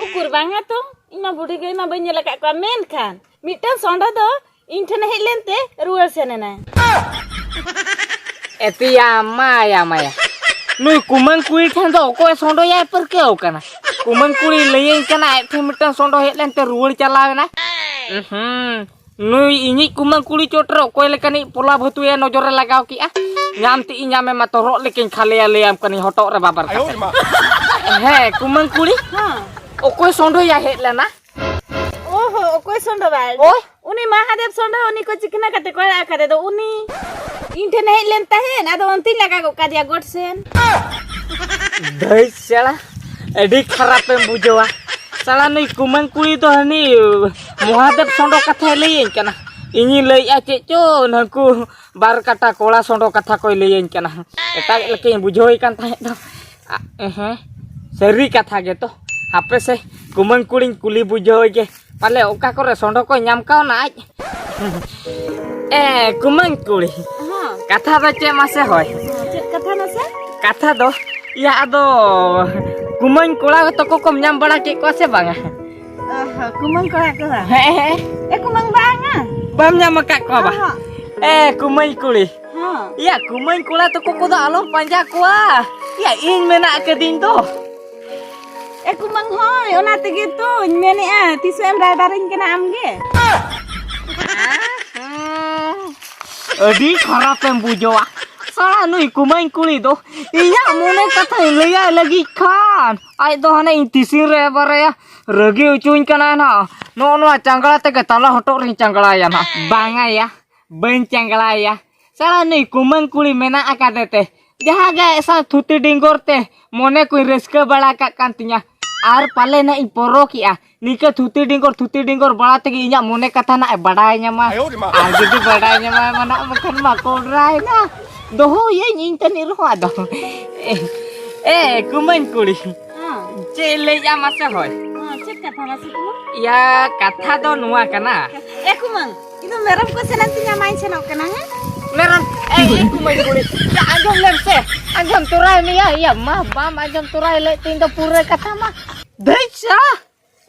ᱩᱠᱩᱨ, ᱵᱟᱝᱟ ᱛᱚ, ᱤᱧ ᱢᱟ ᱵᱩᱰᱷᱤ ᱜᱟᱹᱭ ᱢᱟ ᱵᱟᱹᱧ ᱧᱮᱞ ᱟᱠᱟᱫ ᱠᱚᱣᱟ, ᱢᱮᱱᱠᱷᱟᱱ ᱢᱤᱫᱴᱟᱝ ᱥᱚᱸᱰᱚ ᱫᱚ ᱤᱧ ᱴᱷᱮᱱᱮ ᱦᱮᱡ ᱞᱮᱱᱛᱮ ᱨᱩᱣᱟᱹᱲ ᱥᱮᱱ ᱮᱱᱟᱭ᱾ ᱮᱛᱤᱭᱟ, ᱢᱟᱭᱟ, ᱢᱟᱭᱟ᱾ ᱱᱩᱭ ᱠᱩᱢᱟᱹᱝ ᱠᱩᱲᱤ ᱴᱷᱮᱱ ᱫᱚ ᱚᱠᱚᱭ ᱥᱚᱸᱰᱚᱭᱟᱭ ᱯᱟᱹᱨᱠᱟᱹᱣ ᱠᱟᱱᱟ? ᱠᱩᱢᱟᱹᱝ ᱠᱩᱲᱤ ᱞᱟᱹᱭᱟᱹᱧ ᱠᱟᱱᱟ, ᱟᱡ ᱴᱷᱮᱱ ᱢᱤᱫᱴᱟᱝ ᱥᱚᱸᱰᱚ ᱦᱮᱡ ᱞᱮᱱᱛᱮ ᱨᱩᱣᱟᱹᱲ ᱪᱟᱞᱟᱣ ᱮᱱᱟᱭ᱾ ᱩᱦᱩᱸ, ᱱᱩᱭ ᱤᱧᱤᱡ ᱠᱩᱢᱟᱹᱝ ᱠᱩᱲᱤ ᱪᱚᱴ ᱨᱮ ᱚᱠᱚᱭ ᱞᱮᱠᱟᱱᱤᱡ ᱯᱚᱞᱟ ᱵᱷᱟᱹᱛᱩᱭᱟ ᱱᱚᱡᱚᱨᱮ ᱞᱟᱜᱟᱣ ᱠᱮᱜᱼᱟ᱾ ᱧᱟᱢ ᱛᱮ ᱤᱧ ᱧᱟᱢᱮ ᱢᱟ ᱛᱚᱨᱦᱚᱫ ᱞᱮᱠᱟᱧ ᱠᱷᱟᱞᱮᱭᱟ, ᱞᱟᱹᱭᱟᱢ ᱠᱟᱹᱱᱟᱹᱧ ᱦᱚᱴᱚᱜ ᱨᱮ ᱵᱟᱵᱮᱨ ᱠᱟᱛᱮ᱾ ᱦᱮᱸ, ᱠᱩᱢᱟᱹᱝ ᱠᱩᱲᱤ, ᱦᱮᱸ᱾ ᱚᱠᱚᱭ ᱥᱚᱸᱰᱚᱭᱟ ᱦᱮᱡ ᱞᱮᱱᱟ? ᱚᱦᱚ, ᱚᱠᱚᱭ ᱥᱚᱸᱰᱚ ᱵᱟᱭ? ᱳᱭ᱾ ᱩᱱᱤ ᱢᱟᱦᱟᱫᱮᱵ ᱥᱚᱸᱰᱚ, ᱩᱱᱤ ᱠᱚ ᱪᱤᱠᱷᱱᱟᱹ ᱠᱟᱛᱮ ᱠᱚ ᱟᱲᱟᱜ ᱟᱠᱟᱫᱮ ᱫᱚ, ᱩᱱᱤ ᱤᱧ ᱴᱷᱮᱱᱮ ᱦᱮᱡ ᱞᱮᱱ ᱛᱟᱦᱮᱸᱫ, ᱟᱫᱚ ᱚᱱᱛᱮᱧ ᱞᱟᱜᱟ ᱜᱚᱫ ᱠᱟᱫᱮᱭᱟ ᱜᱚᱴ ᱥᱮᱱ᱾ ᱫᱷᱟᱹᱭ ᱥᱟᱞᱟ, ᱟᱹᱰᱤ ᱠᱷᱟᱨᱟᱯᱮᱢ ᱵᱩᱡᱷᱟᱹᱣᱟ᱾ ᱥᱟᱞᱟ ᱱᱩᱭ ᱠᱩᱢᱟᱹᱝ ᱠᱩᱲᱤ ᱫᱚ ᱦᱟᱹᱱᱤ ᱢᱚᱦᱟᱫᱮᱵ ᱥᱚᱸᱰᱚ ᱠᱟᱛᱷᱟᱭ ᱞᱟᱹᱭᱟᱹᱧ ᱠᱟᱱᱟ᱾ ᱤᱧᱤᱧ ᱞᱟᱹᱭᱮᱜᱼᱟ ᱪᱮᱫ ᱪᱚ, ᱱᱟᱹᱠᱩ ᱵᱟᱨ ᱠᱟᱴᱟ ᱠᱚᱲᱟ ᱥᱚᱸᱰᱚ ᱠᱟᱛᱷᱟ ᱠᱚᱭ ᱞᱟᱹᱭᱟᱹᱧ ᱠᱟᱱᱟ᱾ ᱮᱴᱟᱜ ᱞᱮᱠᱟᱧ ᱵᱩᱡᱷᱟᱹᱣᱮ ᱠᱟᱱ ᱛᱟᱦᱮᱸᱫ ᱫᱚ᱾ ᱟ, ᱦᱮᱸ, ᱥᱟᱹᱨᱤ ᱠᱟᱛᱷᱟ ᱜᱮᱛᱚ᱾ ᱦᱟᱯᱮ ᱥᱮ, ᱠᱩᱢᱟᱹᱝ ᱠᱩᱲᱤᱧ ᱠᱩᱞᱤ ᱵᱩᱡᱷᱟᱹᱣᱮ ᱜᱮ, ᱯᱟᱞᱮ ᱚᱠᱟ ᱠᱚᱨᱮ ᱥᱚᱸᱰᱚ ᱠᱚᱭ ᱧᱟᱢ ᱠᱟᱣᱱᱟ ᱟᱡ᱾ ᱮ, ᱠᱩᱢᱟᱹᱝ ᱠᱩᱲᱤ, ᱦᱚᱸ᱾ ᱠᱟᱛᱷᱟ ᱫᱚ ᱪᱮᱫ ᱢᱟᱥᱮ ᱦᱳᱭ? ᱦᱚᱸ, ᱪᱮᱫ ᱠᱟᱛᱷᱟ ᱢᱟᱥᱮ? ᱠᱟᱛᱷᱟ ᱫᱚ, ᱤᱭᱟᱹ, ᱟᱫᱚ ᱠᱩᱢᱟᱹᱝ ᱠᱚᱲᱟ ᱛᱟᱠᱚ ᱠᱚᱢ ᱧᱟᱢ ᱵᱟᱲᱟ ᱠᱮᱫ ᱠᱚᱣᱟ ᱥᱮ ᱵᱟᱝᱟ? ᱚ ᱦᱚᱸ, ᱠᱩᱢᱟᱹᱝ ᱠᱚᱲᱟ ᱠᱚ ᱵᱟᱝ? ᱦᱮᱸ, ᱦᱮᱸ᱾ ᱮ, ᱠᱩᱢᱟᱹᱝ ᱵᱟᱝᱟ᱾ ᱵᱟᱢ ᱧᱟᱢ ᱟᱠᱟᱫ ᱠᱚᱣᱟ ᱵᱟ? ᱚ ᱦᱚᱸ᱾ ᱮ ᱠᱩᱢᱟᱹᱧ ᱠᱩᱲᱤ, ᱦᱚᱸ᱾ ᱤᱭᱟ ᱠᱩᱢᱟᱹᱧ ᱠᱚᱲᱟ ᱛᱟᱠᱚ ᱠᱚᱫᱚ ᱟᱞᱚᱢ ᱯᱟᱸᱡᱟ ᱠᱚᱣᱟ᱾ ᱤᱭᱟ ᱤᱧ ᱢᱮᱱᱟᱜ ᱟᱠᱟᱫᱤᱧ ᱫᱚ᱾ ᱮ ᱠᱩᱢᱟᱹᱝ, ᱦᱳᱭ, ᱚᱱᱟ ᱛᱮᱜᱮ ᱛᱚᱧ ᱢᱮᱱᱮᱫᱼᱟ, ᱛᱤᱥᱚᱜ ᱮᱢ ᱨᱟᱭᱵᱟᱨᱤᱧ ᱠᱟᱱᱟ ᱟᱢᱜᱮ? ᱟᱹᱰᱤ ᱠᱷᱟᱨᱟᱯ ᱮᱢ ᱵᱩᱡᱷᱟᱹᱣᱟ᱾ ᱥᱟᱞᱟ ᱱᱩᱭ ᱠᱩᱢᱟᱹᱧ ᱠᱩᱲᱤ ᱫᱚ ᱤᱧᱟᱹᱜ ᱢᱚᱱᱮ ᱠᱟᱛᱷᱟᱧ ᱞᱟᱹᱭᱟᱭ ᱞᱟᱹᱜᱤᱫ ᱠᱷᱟᱱ ᱟᱡ ᱫᱚ ᱦᱟᱱᱮ ᱤᱧ ᱛᱤᱥᱤᱧ ᱨᱟᱭᱵᱟᱨᱟᱭᱟ, ᱨᱟᱹᱜᱤ ᱦᱚᱪᱚᱧ ᱠᱟᱱᱟᱭ ᱱᱟᱦᱟᱜ᱾ ᱱᱚᱜᱼᱚ ᱱᱚᱣᱟ ᱪᱟᱝᱜᱽᱲᱟ ᱛᱮᱜᱮ ᱛᱟᱞᱟ ᱦᱚᱴᱚᱜ ᱨᱤᱧ ᱪᱟᱝᱜᱽᱲᱟᱭᱟ ᱱᱟᱦᱟᱜ᱾ ᱵᱟᱝᱟ ᱭᱟ, ᱵᱟᱹᱧ ᱪᱟᱝᱜᱽᱲᱟᱭᱟ᱾ ᱥᱟᱞᱟ ᱱᱩᱭ ᱠᱩᱢᱟᱹᱝ ᱠᱩᱲᱤ ᱢᱮᱱᱟᱜ ᱟᱠᱟᱫᱮ ᱛᱮ ᱡᱟᱦᱟᱸ ᱜᱮ ᱟᱡ ᱥᱟᱶ ᱛᱷᱩᱛᱤ ᱰᱤᱝᱜᱚᱨ ᱛᱮ ᱢᱚᱱᱮ ᱠᱚᱧ ᱨᱟᱹᱥᱠᱟᱹ ᱵᱟᱲᱟ ᱠᱟᱜ ᱠᱟᱱ ᱛᱤᱧᱟ᱾ ᱟᱨ ᱯᱟᱞᱮ ᱱᱟᱜ ᱤᱧ ᱯᱚᱨᱚᱠᱮᱜᱼᱟ᱾ ᱱᱤᱝᱠᱟᱹ ᱛᱷᱩᱛᱤ ᱰᱤᱝᱜᱚᱨ, ᱛᱷᱩᱛᱤ ᱰᱤᱝᱜᱚᱨ ᱵᱟᱲᱟ ᱛᱮᱜᱮ ᱤᱧᱟᱜ ᱢᱚᱱᱮ ᱠᱟᱛᱷᱟ ᱱᱟᱜ ᱮ ᱵᱟᱰᱟᱭ ᱧᱟᱢᱟ᱾ ᱟᱭᱳ ᱨᱮ ᱢᱟ᱾ ᱟᱨ ᱡᱩᱫᱤ ᱵᱟᱰᱟᱭ ᱧᱟᱢᱟᱭ ᱢᱟ ᱱᱟᱜ ᱵᱟᱠᱷᱟᱱ ᱢᱟ ᱠᱚᱰᱨᱟᱭᱮᱱᱟ᱾ ᱫᱚᱦᱚᱭᱟᱹᱧ ᱤᱧ ᱛᱟᱹᱱᱤᱡ ᱨᱮᱦᱚᱸ ᱟᱫᱚ᱾ ᱮ, ᱮ, ᱠᱩᱢᱟᱹᱧ ᱠᱩᱲᱤ᱾ ᱦᱮᱸ᱾ ᱪᱮᱫ ᱮ ᱞᱟᱹᱭᱮᱜᱼᱟ ᱢᱟᱥᱮ ᱦᱳᱭ? ᱦᱮᱸ, ᱪᱮᱫ ᱠᱟᱛᱷᱟ ᱢᱟᱥᱮ ᱠᱩᱢᱟᱹᱝ? ᱭᱟ, ᱠᱟᱛᱷᱟ ᱫᱚ ᱱᱚᱣᱟ ᱠᱟᱱᱟ᱾ ᱮ ᱠᱩᱢᱟᱹᱝ, ᱤᱧ ᱫᱚ ᱢᱮᱨᱚᱢ ᱠᱚ ᱥᱮᱱᱮᱱ ᱛᱤᱧᱟ, ᱢᱟᱧ ᱥᱮᱱᱚᱜ ᱠᱟᱱᱟ, ᱦᱮᱸ? ᱢᱮᱨᱚᱢ, ᱮ, ᱮ, ᱠᱩᱢᱟᱹᱧ ᱠᱩᱲᱤ, ᱭᱟ, ᱟᱸᱡᱚᱢ ᱞᱮᱢ ᱥᱮ, ᱟᱸᱡᱚᱢ ᱛᱚᱨᱟᱭ ᱢᱮᱭᱟ, ᱭᱟ, ᱢᱟ ᱵᱟᱢ ᱟᱸᱡᱚᱢ ᱛᱚᱨᱟᱭ ᱞᱮᱫ ᱛᱤᱧ ᱫᱚ ᱯᱩᱨᱟᱹ ᱠᱟᱛᱷᱟ ᱢᱟ᱾ ᱫᱷᱟᱹᱭ ᱥᱟ,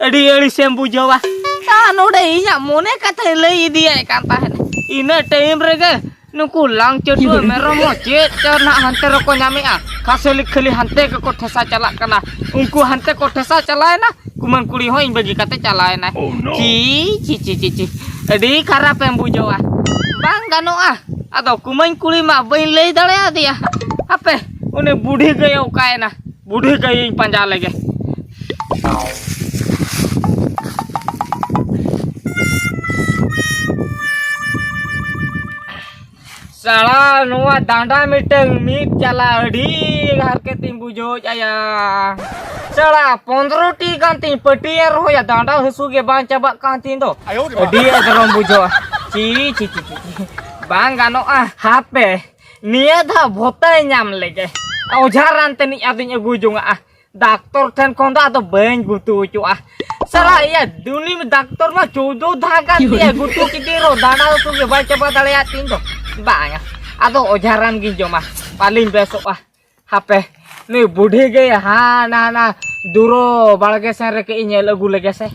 ᱟᱹᱰᱤ ᱟᱹᱲᱤᱥᱮᱢ ᱵᱩᱡᱷᱟᱹᱣᱟ᱾ ᱟ, ᱱᱚᱰᱮ ᱤᱧᱟᱜ ᱢᱚᱱᱮ ᱠᱟᱛᱷᱟᱧ ᱞᱟᱹᱭ ᱤᱫᱤᱭᱟᱭ ᱠᱟᱱ ᱛᱟᱦᱮᱸᱫ᱾ ᱤᱱᱟᱹ ᱴᱟᱭᱤᱢ ᱨᱮᱜᱮ ᱱᱩᱠᱩ ᱞᱟᱝ ᱪᱟᱹᱴᱩᱣᱟᱹ ᱢᱮᱨᱚᱢ ᱦᱚᱸ ᱪᱮᱫ ᱪᱚ ᱱᱟᱜ ᱦᱟᱱᱛᱮ ᱨᱮᱠᱚ ᱧᱟᱢᱮᱜᱼᱟ᱾ ᱠᱷᱟᱹᱥᱟᱹᱞᱤ ᱠᱷᱟᱹᱞᱤ ᱦᱟᱱᱛᱮ ᱜᱮᱠᱚ ᱴᱷᱮᱥᱟ ᱪᱟᱞᱟᱜ ᱠᱟᱱᱟ᱾ ᱩᱱᱠᱩ ᱦᱟᱱᱛᱮ ᱠᱚ ᱴᱷᱮᱥᱟ ᱪᱟᱞᱟᱣᱮᱱᱟ, ᱠᱩᱢᱟᱹᱝ ᱠᱩᱲᱤ ᱦᱚᱸ ᱤᱧ ᱵᱟᱹᱜᱤ ᱠᱟᱛᱮ ᱪᱟᱞᱟᱣᱮᱱᱟᱭ᱾ Oh, no! ᱪᱤ, ᱪᱤ, ᱪᱤ, ᱪᱤ, ᱪᱤ᱾ ᱟᱹᱰᱤ ᱠᱷᱟᱨᱟᱯ ᱮᱢ ᱵᱩᱡᱷᱟᱹᱣᱟ᱾ ᱵᱟᱝ ᱜᱟᱱᱚᱜᱼᱟ᱾ ᱟᱫᱚ ᱠᱩᱢᱟᱹᱝ ᱠᱩᱲᱤ ᱢᱟ ᱵᱟᱹᱧ ᱞᱟᱹᱭ ᱫᱟᱲᱮᱭᱟᱫᱮᱭᱟ᱾ ᱦᱟᱯᱮ, ᱩᱱᱤ ᱵᱩᱰᱷᱤ ᱜᱟᱹᱭ ᱚᱠᱟᱭᱮᱱᱟ? ᱵᱩᱰᱷᱤ ᱜᱟᱹᱭᱤᱧ ᱯᱟᱸᱡᱟ ᱞᱮᱜᱮ᱾ ᱥᱟᱲᱟ, ᱱᱚᱣᱟ ᱰᱟᱸᱰᱟ ᱢᱤᱫᱴᱟᱝ ᱢᱤᱫ ᱪᱟᱞᱟ, ᱟᱹᱰᱤ ᱦᱟᱨᱠᱮᱛ ᱤᱧ ᱵᱩᱡᱷᱟᱹᱣᱮᱫᱼᱟ ᱭᱟ᱾ ᱥᱟᱲᱟ, ᱯᱚᱱᱫᱽᱨᱚ ᱴᱤ ᱜᱟᱱ ᱛᱤᱧ ᱯᱟᱹᱴᱤᱭᱮᱱ ᱨᱮᱦᱚᱸ ᱭᱟ, ᱰᱟᱸᱰᱟ ᱦᱟᱹᱥᱩ ᱜᱮ ᱵᱟᱝ ᱪᱟᱵᱟᱜ ᱠᱟᱱ ᱛᱤᱧ ᱫᱚ᱾ ᱟᱭᱳ ᱨᱮ ᱢᱟ᱾ ᱟᱹᱰᱤ ᱟᱫᱨᱚᱢ ᱵᱩᱡᱷᱟᱹᱣᱟ᱾ ᱪᱤ, ᱪᱤ, ᱪᱤ, ᱪᱤ, ᱪᱤ᱾ ᱵᱟᱝ ᱜᱟᱱᱚᱜᱼᱟ᱾ ᱦᱟᱯᱮ, ᱱᱤᱭᱟᱹ ᱫᱷᱟᱣ ᱵᱷᱚᱛᱟᱭ ᱧᱟᱢ ᱞᱮᱜᱮ᱾ ᱚᱡᱷᱟ ᱨᱟᱱ ᱛᱟᱹᱱᱤᱡ ᱟᱫᱚᱧ ᱟᱹᱜᱩ ᱡᱚᱝᱟᱜᱼᱟ᱾ ᱰᱟᱠᱛᱚᱨ ᱴᱷᱮᱱ ᱠᱷᱚᱱ ᱫᱚ ᱟᱫᱚ ᱵᱟᱹᱧ ᱜᱩᱛᱩ ᱦᱚᱪᱚᱜᱼᱟ᱾ ᱥᱟᱞᱟ ᱤᱭᱟᱹ ᱩᱱᱤ ᱰᱟᱠᱛᱚᱨ ᱢᱟ ᱪᱳᱫᱽᱫᱳ ᱫᱷᱟᱣ ᱜᱟᱱ ᱤᱭᱟᱹ ᱜᱩᱛᱩ ᱠᱤᱫᱤᱧ ᱨᱮᱦᱚᱸ ᱰᱟᱸᱰᱟ ᱦᱟᱹᱥᱩ ᱜᱮ ᱵᱟᱭ ᱪᱟᱵᱟ ᱫᱟᱲᱮᱭᱟᱜ ᱛᱤᱧ ᱫᱚ᱾ ᱵᱟᱝᱟ, ᱟᱫᱚ ᱚᱡᱷᱟ ᱨᱟᱱ ᱜᱤᱧ ᱡᱚᱢᱟ, ᱯᱟᱞᱤᱧ ᱵᱮᱥᱚᱜᱼᱟ᱾ ᱦᱟᱯᱮ, ᱱᱩᱭ ᱵᱩᱰᱷᱤ ᱜᱮ ᱦᱟᱱᱟ ᱱᱟ ᱫᱩᱨᱚ ᱵᱟᱲᱜᱮ ᱥᱮᱱ ᱨᱮ ᱠᱟᱹᱡ ᱤᱧ ᱧᱮᱞ ᱟᱹᱜᱩ ᱞᱮᱜᱮ ᱥᱮ᱾